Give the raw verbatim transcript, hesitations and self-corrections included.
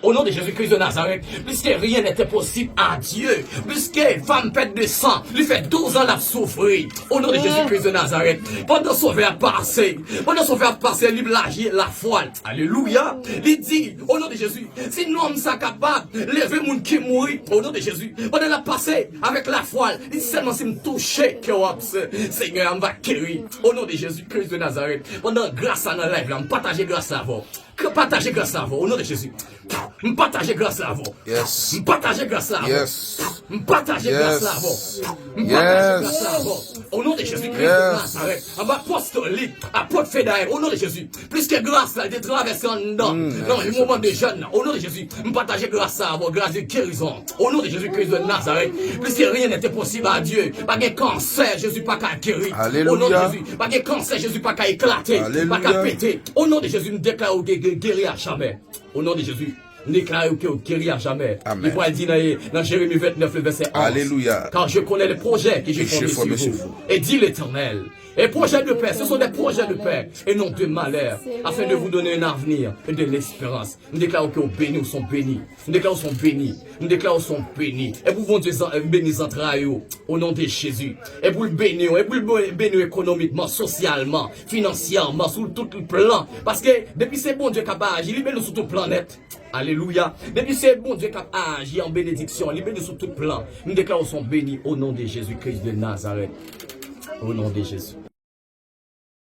Au nom de Jésus-Christ de Nazareth, puisque rien n'est impossible à Dieu, puisque femme perte de sang, li fè douz an l ap soufri. Au nom de Jésus-Christ de Nazareth, pandan Sovè a pase, pandan Sovè a pase, li blaji lafwa l. Alelouya. Li di, au nom de Jésus, si nonm sa kapab leve moun ki mouri, au nom de Jésus, pandan l ap pase avèk lafwa l, li di sèlman si m touche kè w ap, Senyè, m va geri. Au nom de Jésus-Christ de Nazareth, pandan gras la nan live la, m pataje gras la avè w. K- Pataje gras la avè w, au nom de Jésus. M pataje gras la avè w. Yes. M pataje gras la avè w. Yes. M pataje gras la avè w. M pataje gras la avè w. Au nom de Jésus-Christ de Nazareth, anba apostolik, apot Fedayèl, au nom de Jésus, puisque gras la te travèse anndan nan moman de jèn nan, au nom de Jésus, m pataje gras la avè w, gras de guérison, au nom de Jésus-Christ de Nazareth, puisque rien n'est impossible à Dieu, pa gen kansè Jezi pa ka geri, au nom de Jésus, pa gen kansè Jezi pa ka eklate, pa ka pete, au nom de Jésus, m deklare w ge- ge- geri a jamè, au nom de Jésus. M deklare ke w geri a jamè. Li pral di nan, nan Jeremi vennèf, le vèsè onz. Car je connais les projets que je forme sur vous, et dit l'Éternel. Et projets de paix, ce sont des projets de paix et non de malheur, afin de vous donner un avenir et de l'espérance. M deklare ke w beni, w son beni. M deklare w son beni. M deklare w son beni. E pou Bondye zan- beni zantray ou, au nom de Jésus. E pou l beni w, e pou l bo- beni w ekonomikman, sosyalman, finansyèman, sou tout plan. Paske depi se Bondye k ap aji, li beni w sou tout planèt. Alelouya. Depi se Bondye k ap aji an benediksyon, li beni sou tout plan. M deklare w son beni, au nom de Jésus-Christ de Nazareth. Au nom de Jésus.